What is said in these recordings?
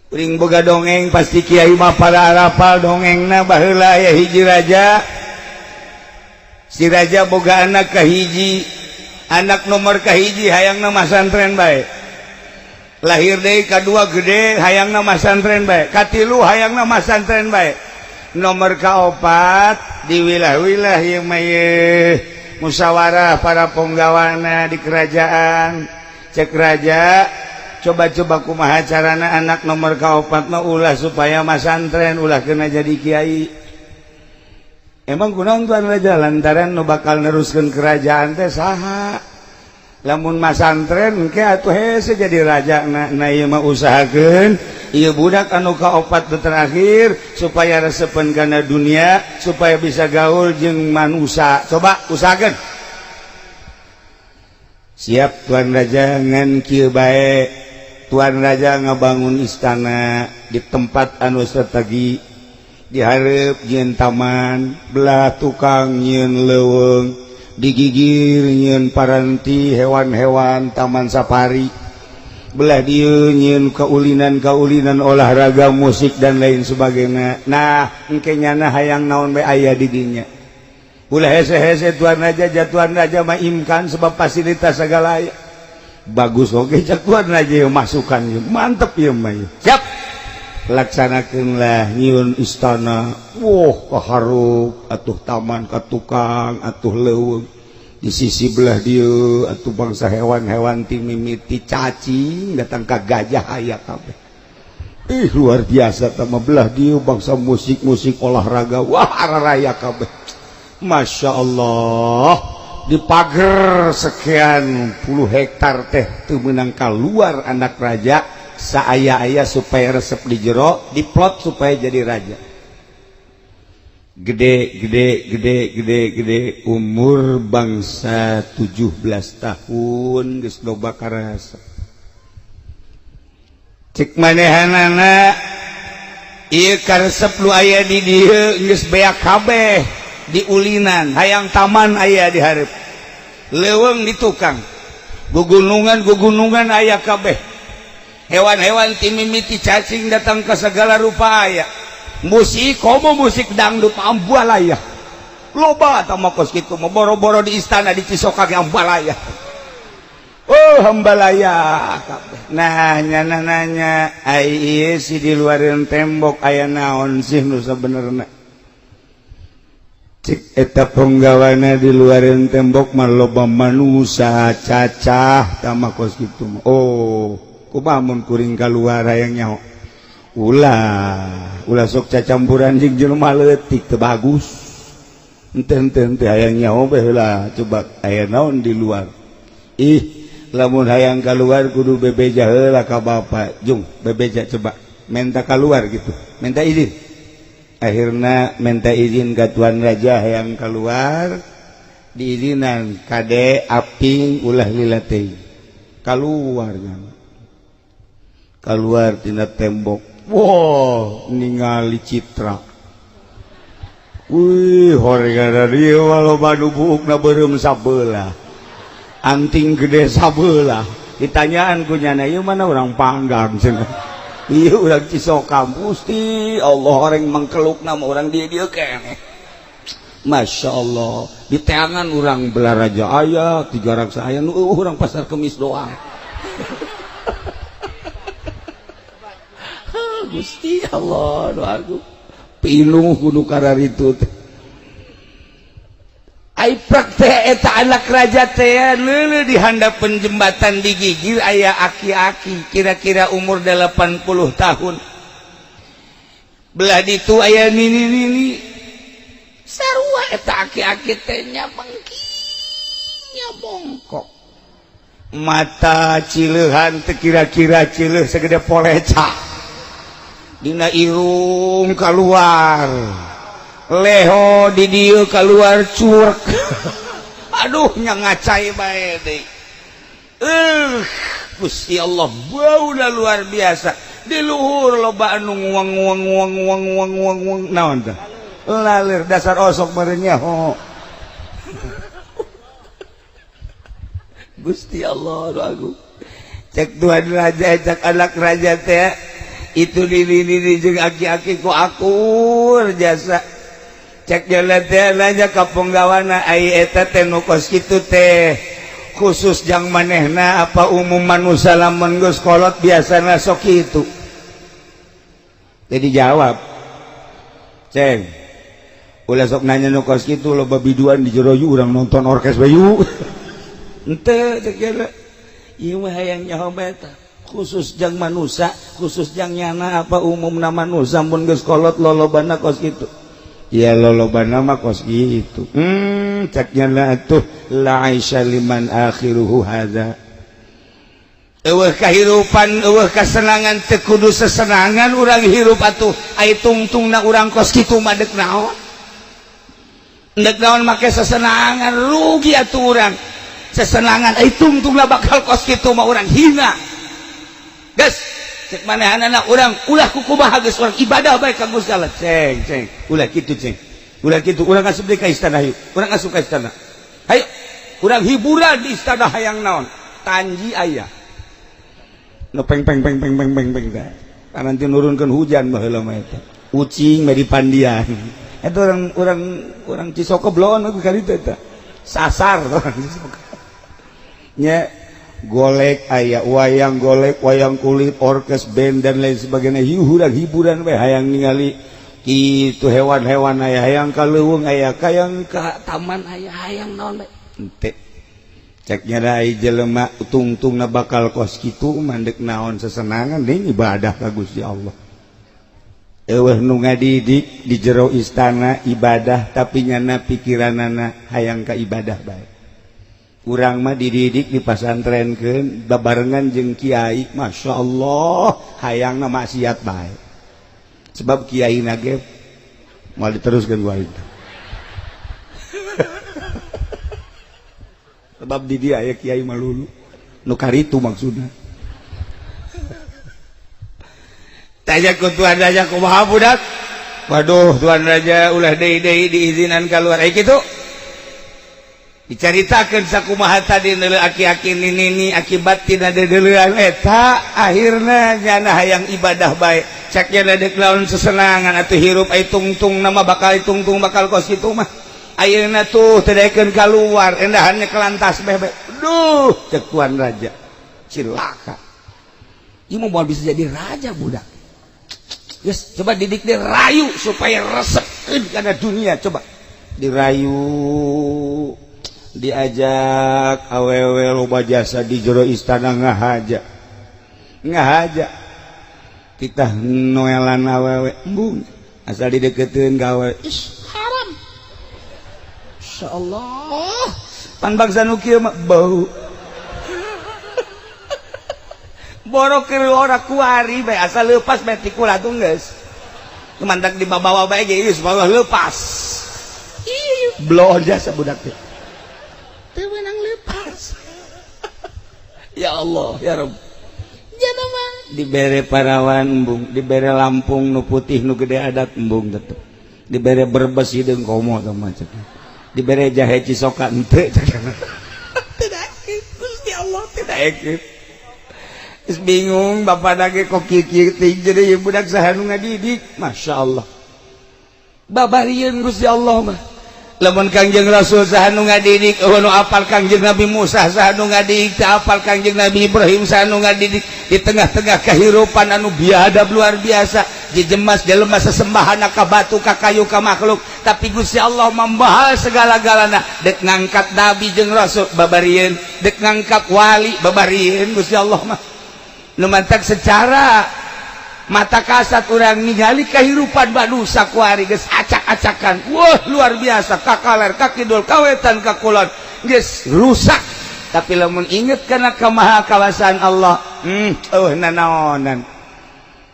Kuring boga dongeng, pasti kiai mah para arapal dongengna. Baheula aya hiji raja. Si raja boga anak kahiji. Anak nomor kahiji hayangna masantren bae. Lahir deui kadua, gede, hayangna masantren bae. Katilu hayangna masantren bae. Nomor kaopat di wilah-wilah ieu mah ye musyawarah para penggawana di kerajaan. Cek raja, coba-coba kumaha carana anak nomor kaopat mah ulah supaya masantren, ulah kena jadi kiai. Emang kunaon, Tuan Raja? Lantaran nu bakal neruskeun kerajaan teh saha? Lamun masantren engke atuh hese jadi raja. Nah, ieu mah usahakeun ieu budak anu kaopat nu terakhir supaya resepen kana dunia, supaya bisa gaul jeung manusia. Coba usahakeun. Siap, Tuan Raja, ngan kieu bae. Tuan Raja ngabangun istana di tempat anu strategi. Dihareup nyieun taman, belah tukang nyieun leuweung, digigir nyieun paranti hewan-hewan, taman safari, belah dieu nyieun kaulinan-kaulinan, olahraga, musik, dan lain sebagainya. Nah, engke nyana hayang naon bae aya di dinya. Ulah hese-hese, Tuan Raja. Tuan Raja mah imkan sebab fasilitas segala aya. Bagus, oke, cek Tuan Raja, yeuh masukan yeuh mantep ieu mah yeuh. Siap, laksanakeunlah. Nyieun istana, wah, kahareup atuh taman, ka tukang atuh leuweung, di sisi belah dieu atuh bangsa hewan-hewan, ti mimiti cacing datang ka gajah aya kabeh. Ih, luar biasa. Tama belah dieu bangsa musik-musik, olahraga, wah, raya kabeh. Masya Allah. Dipager sekian puluh hektar teh teu meunang keluar anak raja saaya-aya supaya resep di jero, diplot supaya jadi raja. Gede, gede, gede, gede, gede, umur bangsa 17 tahun geus loba karasa. Cek manehanana, ieu karesep lu aya di dieu geus beak kabeh diulinan. Hayang taman aya di hareup, leuweung di tukang, gugunungan gugunungan aya kabeh, hewan-hewan ti mimiti cacing datang ke segala rupa aya, musik komo musik dangdut ambalaya loba. Tama kos kitu mah boro-boro di istana, di Cisoka ge ambalaya. Oh, ambalaya kabeh. Nah, nyana nanya, ai ieu si di luareun tembok aya naon sih nu sabenerna? Cik eta penggawana, di luareun tembok mah loba manusia cacah. Tama kos kitu mah. Oh, kumaha mun kuring kaluar, hayang nyaho? Ulah, ulah sok cacampuran jeung jelema leutik, teu bagus. Henteu, henteu, henteu, hayang nyaho bae heula, coba aya naon di luar. Ih, lamun hayang keluar kudu bebeja heula ka bapak. Jung, bebeja, coba minta keluar gitu, minta izin. Akhirnya minta izin ke tuan raja, hayang keluar. Diizinan, kade aping, ulah lila teuing. Keluar, keluar tina tembok. Wow, ningali citra. Wih, horeng dieu, loba nu buukna beureum sabelah, anting gede sabelah. Ditanyaan ku nyana, ieu mana urang Panggang cenah, ieu urang Cisoka. Gusti Allah, horeng mangkelukna mah urang dieu dieu keneh. Masya Allah, di teangan urang Balaraja aya, Tiga Raksa aya, nu urang Pasar Kemis doang. Gusti Allah, doaku pinuh kudu kararitu teh. Ai teh eta anak raja teh leuleuh di handapeun jembatan, digigir aya aki-aki kira-kira umur 80 tahun. Belah ditu aya nini-nini sarua. Eta aki-aki teh nya bengkinya bongkok, mata cileuhan teh kira-kira cileuh segede poleca, dina irung keluar, leho di dieu keluar curk. Aduh, nya ngacai bae deui. Gusti Allah, bauna luar biasa. Di luhur loba anu nguang nguang nguang nguang nguang nguang nguang, naon tah? Laler dasar osok merenya ho. Gusti Allah agung. Cek tuan raja, cek anak raja teh itu nini jeung aki-aki ku akur jasa. Cek jalan teh nanya ka penggawana ai eta teh nu kos kitu teh khusus jang manehna apa umum manusia lamun geus kolot biasana sok kitu. Jadi jawab, ceng ulah sok nanya nu kos kitu loba biduan di jero yu urang nonton orkes bae. Henteu cek jalan ieu mah hayang nyaho bae tah khusus jang manusia, khusus jang nyana apa umumna manusia mun geus kolot lolobana kos kitu. Ya lolobana mah kos kitu. Cek nyana atuh la aisha liman akhiruhu hadza. Eueuh kahirupan, eueuh kasenangan teu kudu sesenangan urang hirup atuh ai tungtungna urang kos kitu mah deuk naon? Deuk naon make sesenangan rugi atuh urang. Sesenangan ai tungtungna bakal kos kitu mah urang hina. Geus cek manehanana urang ulah kukumaha geus urang ibadah bae ka Gusti Allah. Ceng ceng ulah kitu ceng. Ulah kitu urang asup deui ka istana hayu. Urang asup ka istana. Hayu urang hiburan di istana hayang naon? Tanji aya. No peng peng peng peng peng peng peng teh. Nanti nurunkeun hujan baheula mah eta. Ucing mah di pandian. Eta orang orang orang Cisoka bloon aku kali itu eta. Sasar orang Cisoka. Nya golek aya wayang golek, wayang kulit, orkes, band dan lain sebagainya. Hiburan hiburan we hayang ningali kitu hewan-hewan aya, hayang ka leuweung aya, hayang ka taman aya, hayang naon we. Henteu. Cek nyada jelema tungtungna bakal kos kitu mandek naon sesenangan deui ibadah ka Gusti Allah. Eueuh nu ngadidik di jero istana ibadah tapi nyana pikiranana hayang ka ibadah bae. Urang mah dididik di pasantrenkeun babarengan jeung kiai, Masya Allah hayangna maksiat bae. Sebab kiai na ge moal diteruskeun ku aing. Sebab di dia ya kiai malulu nu karitu maksudna. Tanya ku tuan raja kumaha budak? Waduh tuan raja ulah deui-deui diizinan keluar. Ai kitu. Dicaritakeun sakumaha tadi neuleuh aki-aki nini akibat tina deuleuan eta akhirna nyana hayang ibadah bae. Cek nya deuk lawan sesenangan atuh hirup ai tungtung nama bakal tungtung bakal kos kitu mah. Ayeuna tuh teu daekeun kaluar endahannya kelantas bebe. Duh, cek tuan raja. Cilaka. Ieu mah moal bisa jadi raja budak. Geus, coba didik dia rayu supaya resepkeun kana dunia, coba. Dirayu, diajak awewe loba jasa di jero istana ngahaja. Ngahaja. Titah noelan awewe embung asal dideketeun ka awewe. Ih, haram. Insyaallah pan bangsa nu kieu mah bau borok keur ora kuari bae asal leupas bae ti kula tuh geus mantak dibawa bae ge geus bawa leupas ih bloon jasa budak teh teu meunang leupas. Ya Allah ya Rabb jana mah dibere parawan embung dibere Lampung nu putih nu gede adat embung tetep dibere Brebes hideung komo teh mah dibere jahe Cisoka henteu tidak Gusti Allah tidak ekip. Geus bingung bapak lagi kok kieu teh jadi budak saha nu ngadidik Masya Allah babarieun Gusti Allah mah lamun Kangjeng Rasul saha nu ngadidik eueuh nu apal Kangjeng Nabi Musa saha nu ngadidik teu apal Kangjeng Nabi Ibrahim saha nu ngadidik di tengah-tengah kehidupan anu biadab luar biasa jejemas jelema sesembahan ka batu ka kayu ka makhluk tapi Gusti Allah membahas segala-galana dek ngangkat nabi jeung rasul babarieun dek ngangkat wali babarieun Gusti Allah mah nu mantak secara mata kasat urang ningali kehidupan manusia kuari geus acak-acakan wah luar biasa ka kaler ka kidul ka wetan ka kulon geus rusak tapi lamun inget kana kemahakawasaan Allah eueuh nanaonan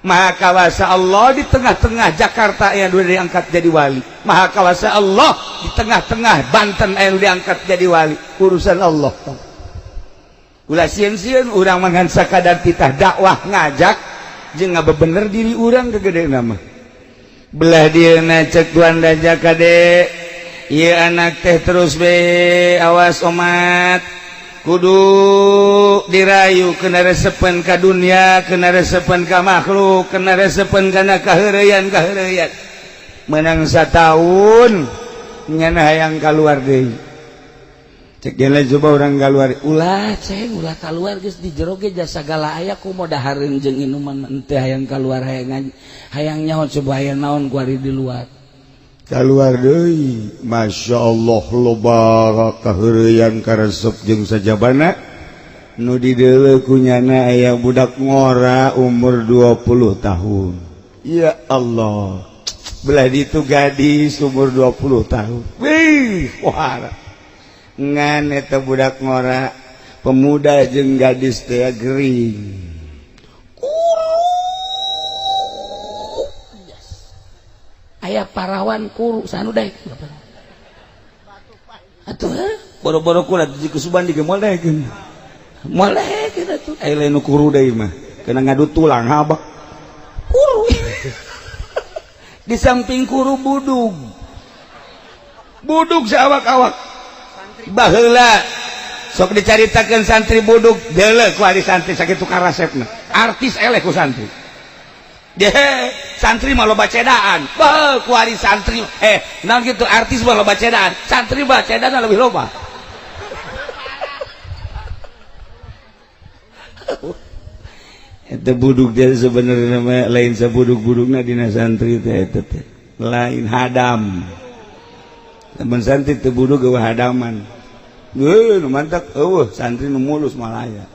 Maha kawasa Allah di tengah-tengah Jakarta yang udah diangkat jadi wali. Maha kawasa Allah di tengah-tengah Banten yang diangkat jadi wali. Urusan Allah. Ulah sieun-sieun urang mangan sakadar titah dakwah ngajak jeung ngabebener diri urang kegede nama. Belah dieuna cek Tuan Raja kade ieu anak teh terus be awas omat kudu dirayu kena resepen ka dunia, kena resepen ka makhluk, kena resepen kana kaheureyan kaheureyan. Menang satahun nyana hayang kaluar deui. Cek gela coba orang keluar ulah ceng ulah keluar geus di jero ge jasa segala aya kumaha dahareun jeung inuman henteu hayang keluar hayang hayang nyaho coba hayang naon kuari di luar keluar deui. Masya Allah loba kaheureyan karesep jeung sajabana nu di deuleu kunyana aya budak ngora umur 20 tahun. Ya Allah, belah ditu gadis umur 20 tahun. Wih, wah ngan eta budak ngora pemuda jeung gadis teh gering kuru aya parawan kuru sanu daek atuh boro-boro kula di kusuban di moal daekeun moal daekeun atuh aya lain nu kuru deui mah kena ngadu tulang habak kuru di samping kuru budug budug saawak-awak baheula sok dicaritakeun santri budug deuleu ku ari santri sakitu karasepna artis eleh ku santri deh santri mah loba cedaan beuh ku ari santri naon kitu artis mah loba cedaan santri mah cedana lebih loba eta budug teh sebenarnya mah lain sabudug-budugna dina santri teh eta teh lain hadam. Lamun santri teu budug eueuh hadaman. Heuh nu mantak eueuh santri nu mulus malaya.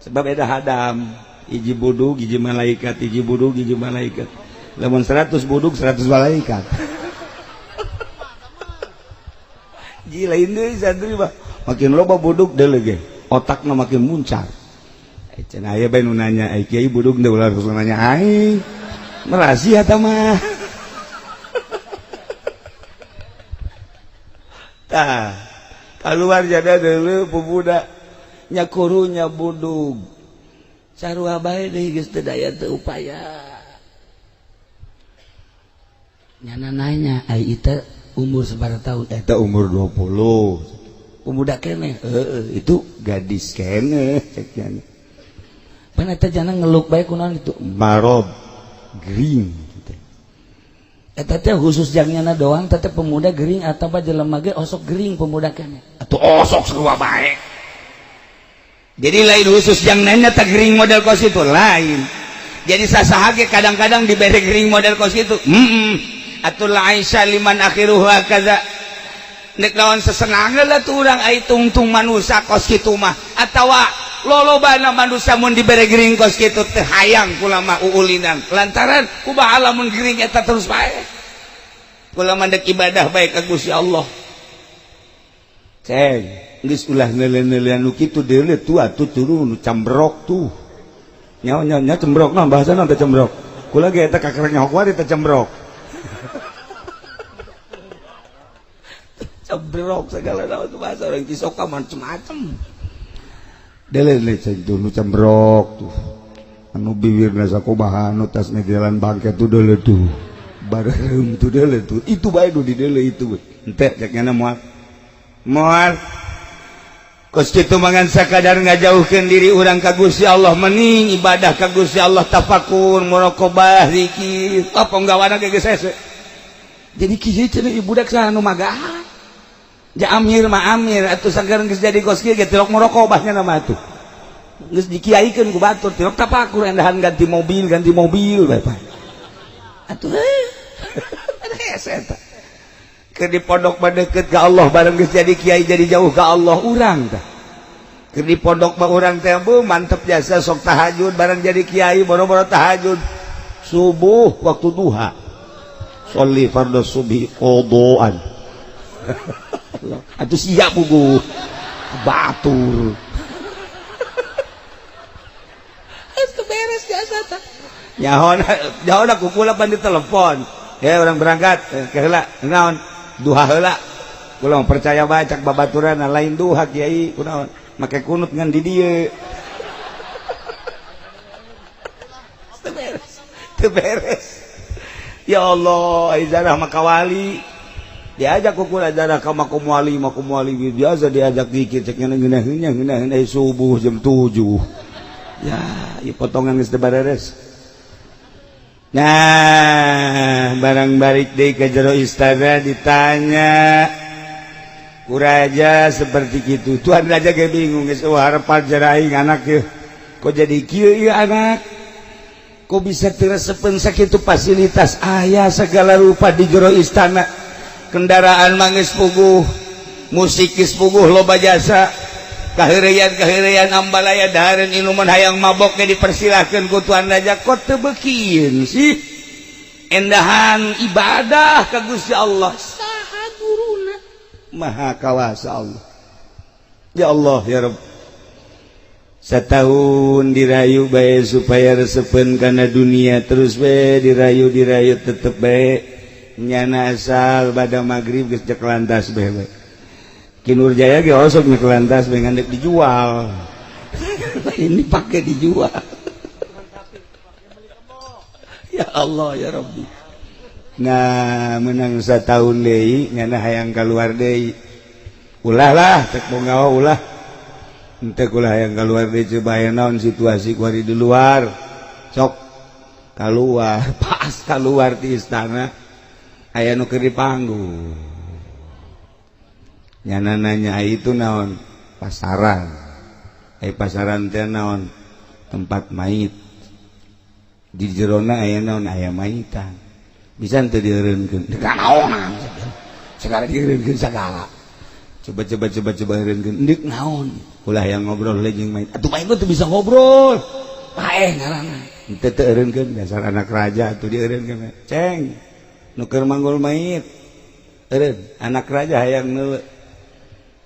Sebab eta hadam, hiji budug hiji malaikat, hiji budug hiji malaikat. Lamun 100 budug 100 malaikat. Gila lain deui santri mah. Makin loba budug deuleu ge, otakna makin muncar. Cenah aya bae nu nanya, ai kiai budug teu ulah nanya aing. Merasi eta mah. Tah, keluar jada deuleu pemuda nya kurunya budug. Sarua bae deui geus teu daya teu upaya. Nyana nanya, ai ieu umur sabaraha tahun? Eta umur 20. Pemuda keneh. Heeh, itu gadis keneh cek nyana. Pan eta jana ngeluk bae kunaon itu? Marob gering. Eta teh khusus jangnyana doang teh pemuda gering atawa jelema ge osok gering pemuda keneh. Atuh osok sarua bae. Jadi lain khusus jang nanya teh gering model kos itu lain. Jadi sasaha ge kadang-kadang dibere gering model kos itu. Atuh la Aisyah liman akhiruhu kaza. Nek lawan sesenangeun lah tuh urang ai tungtung manusa kos kitu mah atawa lolobana manusa mun dibere gering kos kitu teh hayang kula mah uulinan lantaran kumaha lamun gering eta terus bae kula mah dek ibadah bae ka Gusti Allah. Ceng geus ulah neuleuh-neuleuhan nu kitu deuleuh tuh atuh turu nu cambrok tuh nyaho nya cembrok naon bahasana teh cembrok kula ge eta kakerek nyaho kuari teh cembrok cembrok segala naon tuh bahasa orang Cisoka macem-macem. Dele ceng nu cembrok tuh anu bibirna sakumaha anu tasna jalan bangke tuh deuleuh tuh bareum tuh deuleuh tuh itu bae nu di deuleuh itu henteu cek nyana moal moal kos kitu mangan sakadar ngajauhkeun diri urang ka Gusti Allah mening ibadah ka Gusti Allah tafakur muraqabah zikir apa panggawana ge geus hese jadi kieu cenah budak saha nu magahan ja amir mah amir atuh sanggar geus jadi kos kieu ge tilok muraqabah nya mah atuh geus dikiaikeun ku batur tilok tafakur endahan ganti mobil bae atuh hese eta keur di pondok mah deukeut ka Allah bareng geus jadi kiai jadi jauh ka Allah urang tah keur di pondok mah urang teh bu mantep jasa sok tahajud bareng jadi kiai boro-boro tahajud subuh waktu duha sholli fardhu subhi qadaan atuh siap buku batur Itu beres jasa tah nyaho nyaho ku kula pan ditelepon ya orang berangkat ke heula naon duha heula kula percaya bae cak babaturan lain duha kiai kunaon make kunut ngan di dieu teu beres teu beres. Ya Allah, ziarah mah ka wali. Diajak ku kula ziarah ka makom wali, makom wali biasa diajak dikir cek ngeunah ngeunah subuh jam 7. Ya, ieu potongan geus teu bareres. Nah, barang balik deui ke jero istana ditanya ku raja seperti gitu. Tuan raja ge bingung geus harapan aing anak ye. Kok jadi kieu ieu anak? Kok bisa teu resepeun sakitu fasilitas aya segala rupa di jero istana. Kendaraan mah geus puguh, musik geus puguh loba jasa. Kaheureyan-kaheureyan ambalaya dahareun inuman hayang mabok ge dipersilahkeun ku tuan raja kok teu beukieun sih. Endahan ibadah ka Gusti Allah saha guruna Maha Kawasa Allah. Ya Allah ya Rabb. Setahun dirayu bae supaya resepeun kana dunia terus bae dirayu-dirayu tetep bae nyana asal bada magrib geus cek lantas bae bae. Ki Nurjaya ge osok nyek lantas bae ngan dijual. Ini pakai dijual. Ya Allah ya Rabbi. Nah, menang setahun deui nyana hayang keluar deui. Ulah lah tek punggawa ulah. Ente ulah hayang keluar deui coba naon situasi kuari di luar. Sok keluar, pas keluar di istana aya nu keur dipanggung. Nyana nanya itu naon? Pasaran. Ai pasaran teh naon? Tempat mayit. Di jerona aya naon? Aya mayitan. Bisa teu dieureunkeun? Deuk naonan. Segala dieureunkeun sagala. Coba coba coba coba eureunkeun. Deuk naon? Ulah yang ngobrol jeung mayit. Atuh mayit mah teu bisa ngobrol. Paeh ngaranna. Henteu teu eureunkeun dasar anak raja atuh dieureunkeun. Ceng. Nu keur manggul mayit. Eureun anak raja hayang neuleu.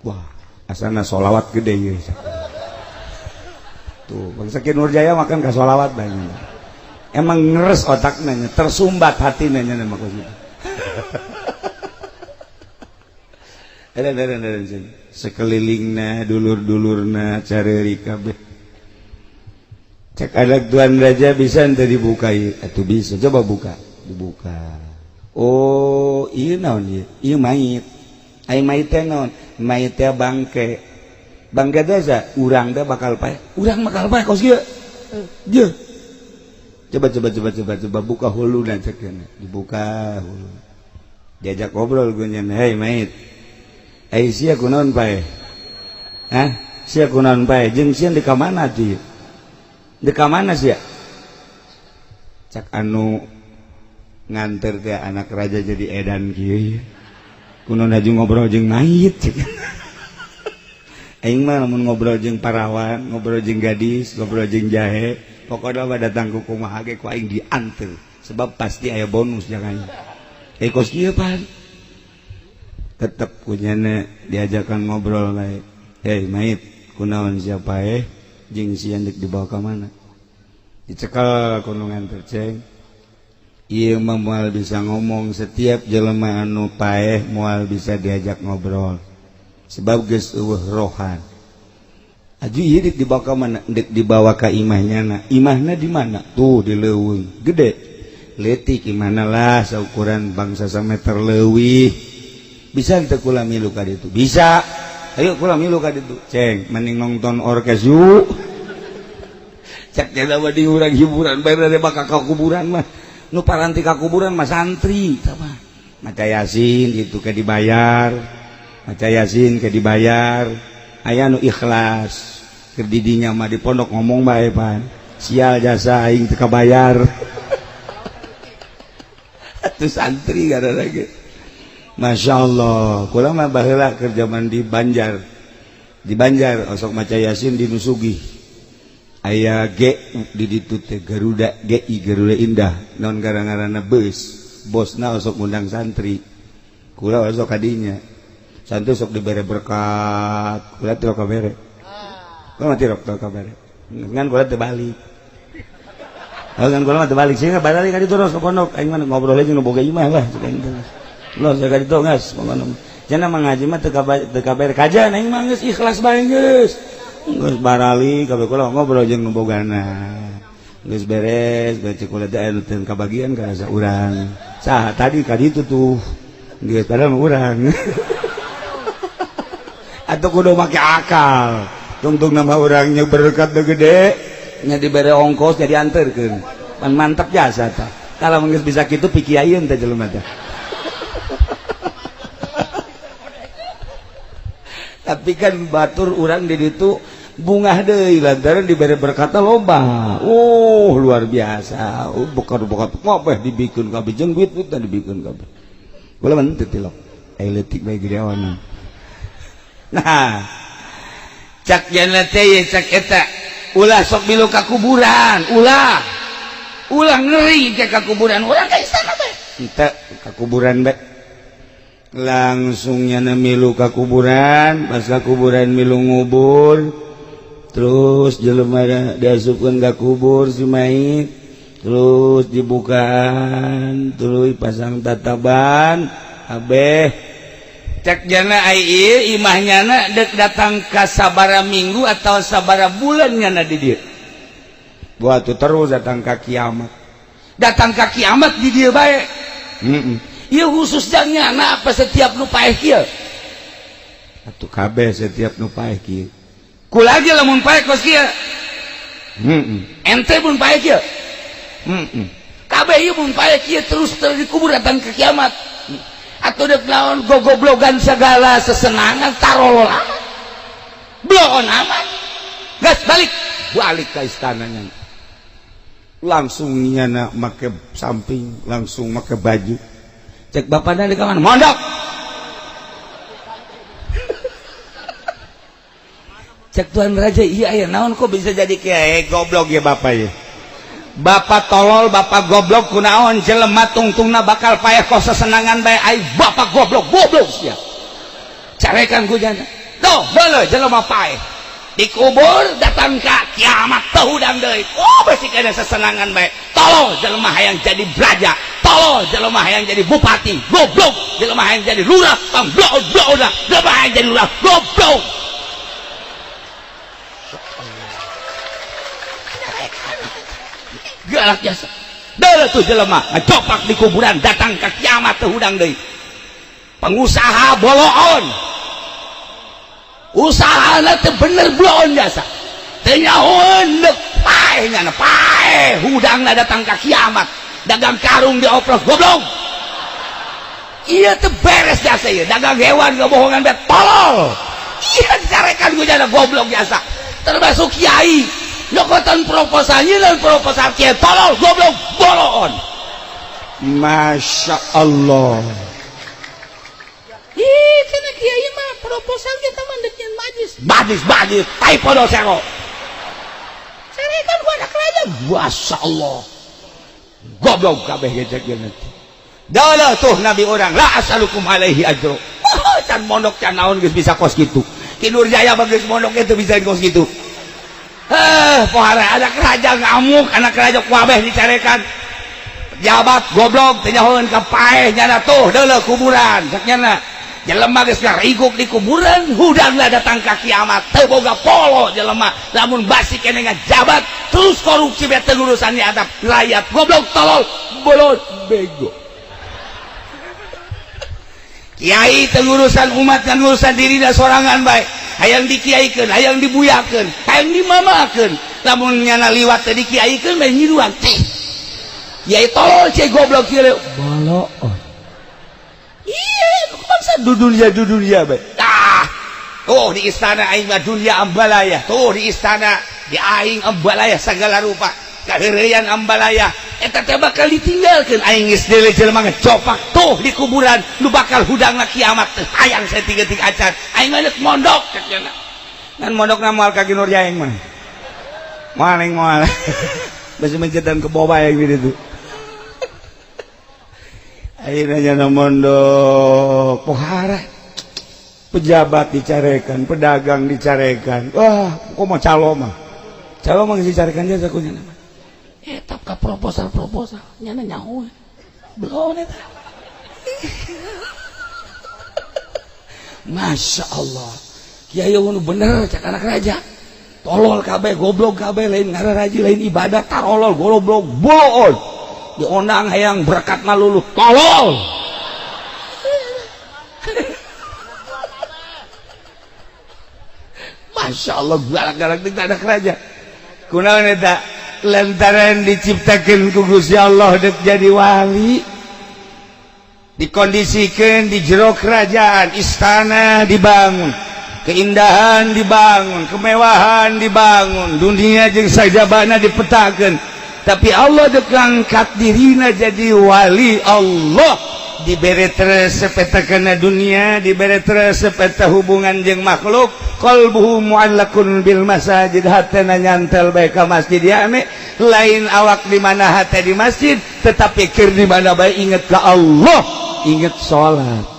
Wah, asana solawat gede ieu. Tuh, bangsa Ki Nurjaya makan ka solawat banyak. Emang ngeres otaknya, tersumbat hatinya nya maksudnya. Ada sekelilingna, dulur-dulurna careuri kabeh. Cek anak tuan raja bisa ente dibuka ieu? Atuh bisa, coba buka. Dibuka. Oh, ieu naon ieu? Ieu mayit. Ai mayit teh naon? Mayit teh bangke. Bangke teh sa urang teh bakal paeh. Urang bakal paeh kos kieu. Ieu. Coba coba coba coba coba buka huluna cek dibuka hulu. Diajak ngobrol gue nyen, "Hei mayit. Ai sia kunaon paeh? Hah? Sia kunaon paeh? Jeung sia di ka mana tuh? Di ka mana sia?" Cak anu nganter teh anak raja jadi edan kieu. Kunaon haju ngobrol jeung mayit cek. Aing mah lamun ngobrol jeung parawan, ngobrol jeung gadis, ngobrol jeung jahe, pokoknya mah datang ku kumaha ge ku aing dianter sebab pasti aya bonus jangan. Eh kos kieu pan. Tetep kunyana diajakan ngobrol bae. Hei mayit, kunaon sia paeh jeung sia deuk dibawa ka mana? Dicekel ku nu nganter ceng. Ieu mah moal bisa ngomong setiap jelema anu paeh moal bisa diajak ngobrol. Sebab geus eueuh rohan. Aju ieu deuk dibawa ka mana? Deuk dibawa ka imahnya na. Imahna di mana? Tuh di leuweung. Gede. Leutik imahna lah saukuran bangsa sameter leuwih. Bisa teu kula milu ka ditu? Bisa. Ayo kula milu ka ditu. Ceng, mending nonton orkes yuk. Cek teh mah di urang hiburan bae dari bakal ka kuburan mah. Nu paranti ka kuburan mah santri tah mah. Maca Yasin itu ke dibayar. Maca Yasin ke dibayar. Aya nu ikhlas. Keur di dinya mah di pondok ngomong bae pan. Sial jasa aing teu kabayar. Atuh santri gara lagi. Masya Allah, kula mah baheula keur jaman di Banjar. Di Banjar osok maca Yasin di Nusugi. Aya G di ditu teh Garuda GI Garuda Indah naon gara-garana beus. Bosna osok ngundang santri. Kula osok kadinya. Santri sok dibere berkat, kula teu kabere. Kula mah teu kabere. Ngan kula teu balik. Ngan kula mah teu balik sih balik ka ditu terus ka pondok aing mah ngobrol jeung nu boga imah lah cek aing teh. Loh, saya ka ditu geus pokona. Cenah mah ngaji mah teu kabere kajian aing mah geus ikhlas bae geus. Geus barali kabeh kula ngobrol jeung nu bogana. Geus beres baca kula teh anu teu kabagian ka asa urang. Saha tadi ka ditu tuh. Geus padahal mah urang. Atau kudu make akal. Tungtung nama orangnya berkat gede nya dibere ongkos jadi anterkeun. Pan mantap jasa tah. Kalau geus bisa kitu pikiayeun teh jelema teh. Tapi kan batur urang di ditu bungah deui lantaran dibere berkata loba. Oh, luar biasa. Oh, bekar-bekar kabeh dibikeun kabeh jeung duit-duit dibikeun kabeh. Kula mah teu tilok. Ai leutik bae gedeon. Nah, cak jana teh cak eta ulah sok milu ka kuburan, ulah. Ulah ngeri ke ka kuburan, urang ka istana bae. Henteu ka kuburan bae. Langsung nyana milu ka kuburan, pas ka kuburan milu ngubur. Terus jelema diasupkeun ka kubur si mayit, terus dibukaan, terus pasang tataban, abeh. Cek jana ai ieu imah nyana dek datang ka sabara minggu atau sabara bulan nyana di dieu. Buat terus datang ka kiamat. Datang ka kiamat di dieu bae. Heeh. Ieu khusus jang nyana apa setiap nu paeh kieu? Atuh kabeh setiap nu paeh kieu. Kula ge lamun paeh kos kieu. Heeh. Ente mun paeh kieu. Heeh. Kabeh ieu mun paeh kieu terus dikubur datang ka kiamat. Atau dek naon gogoblogan segala sesenangan tarolol amat. Bloon amat. Gas balik, balik ke istananya. Langsung nyana make samping, langsung make baju. Cek bapaknya di kamar, mondok. Cek tuan raja, iya ya naon kok bisa jadi kiai goblok ya bapak ya. Bapak tolol, bapak goblok kunaon jelema tungtungna bakal payah kok sesenangan bae ai bapak goblok, goblok sia. Carekan ku jana. Tuh, deuleu jelema paeh. Dikubur datang ka kiamat teu hudang deui. Oh, besi kana sesenangan bae. Tolol jelema hayang jadi raja, tolol jelema hayang jadi bupati, goblok jelema hayang jadi lurah, pangblok-blok jelema hayang jadi lurah, goblok. Galak jasa. Deuleu tuh jelema ngacopak di kuburan datang ka kiamat teu hudang deui. Pengusaha boloon. Usahana teu bener bloon jasa. Teu nyahoeun deuk paeh nyana paeh hudangna datang ka kiamat. Dagang karung dioprok goblok. Ieu teu beres jasa ieu. Dagang hewan ngebohongan bae tolol. Ieu dicarekan ku jana goblok jasa. Termasuk kiai. Nyokotan proposalnya dan proposal kiai tolol goblok boloon. Masya Allah. Ih, cenah kiai mah proposal kita mah deuk nyeun majlis. Majlis majlis tai podo sero. Carekan ku anak raja. Masya Allah. Goblok kabeh gejek nanti. Dalah tuh nabi orang la asalukum alaihi ajro. Oh, can mondok can naon geus bisa kos kitu. Ki Nurjaya mah geus mondok itu bisa kos kitu. Pohara anak raja ngamuk, anak raja kuabeh dicarekan. Pejabat goblok teu nyahoeun ka paeh nyana tuh deuleu kuburan cek nyana. Jelema geus ngariguk di kuburan, hudangna datang ka kiamat teu boga polo jelema. Lamun basi keneh ngajabat terus korupsi bae teu ngurusan di atap rakyat goblok tolol bolot bego. Kiai teu ngurusan umat ngan ngurusan dirina sorangan bae. Hayang dikiaikeun, hayang dibuyakeun, hayang dimamakeun. Lamun nyana liwat teh dikiaikeun bae nyiruan. Kiai tolol cai goblok kieu boloon. Iya, bangsa dudunya bae. Ah, tuh di istana aing mah dunia ambalaya. Tuh di istana di aing ambalaya segala rupa. Kaheureuyan ambalaya. Eta teh bakal ditinggalkeun aing geus deuleu jelema ngecopak tuh di kuburan nu bakal hudangna kiamat teh hayang saeutik-eutik acan. Aing mah deuk mondok cek cenah. Ngan mondokna moal ka Ki Nurjaya aing mah. Moal aing moal. Besi mencetan ke bawah aing di ditu. Akhirnya nyana mondok pohara. Pejabat dicarekan, pedagang dicarekan. Wah, kok mau calo mah. Calo mah geus dicarekan jasa ku nyana mah. Eta ka proposal-proposal nyana nyaho. Belum eta. Masya Allah. Kiai nu bener cak anak raja. Tolol kabeh, goblok kabeh, lain ngararaji, lain ibadah, tarolol, goblok, bolol. Diondang hayang berkat malulu, tolol. Masya Allah, galak-galak itu ada raja. Kunaon eta? Lantaran diciptakan ku Gusti Allah dek jadi wali, dikondisikan di jero kerajaan, istana dibangun, keindahan dibangun, kemewahan dibangun, dunia jeung sajabana dipetakeun. Tapi Allah dek ngangkat dirina jadi wali Allah. Dibere resep eta kana dunia, dibere resep eta hubungan jeung makhluk. Qalbuhu mu'allaqun bil masajid, hatena nyantel bae ka masjid. Ya lain awak di mana hate di masjid, tetapi keur di mana bae inget ka Allah, inget salat.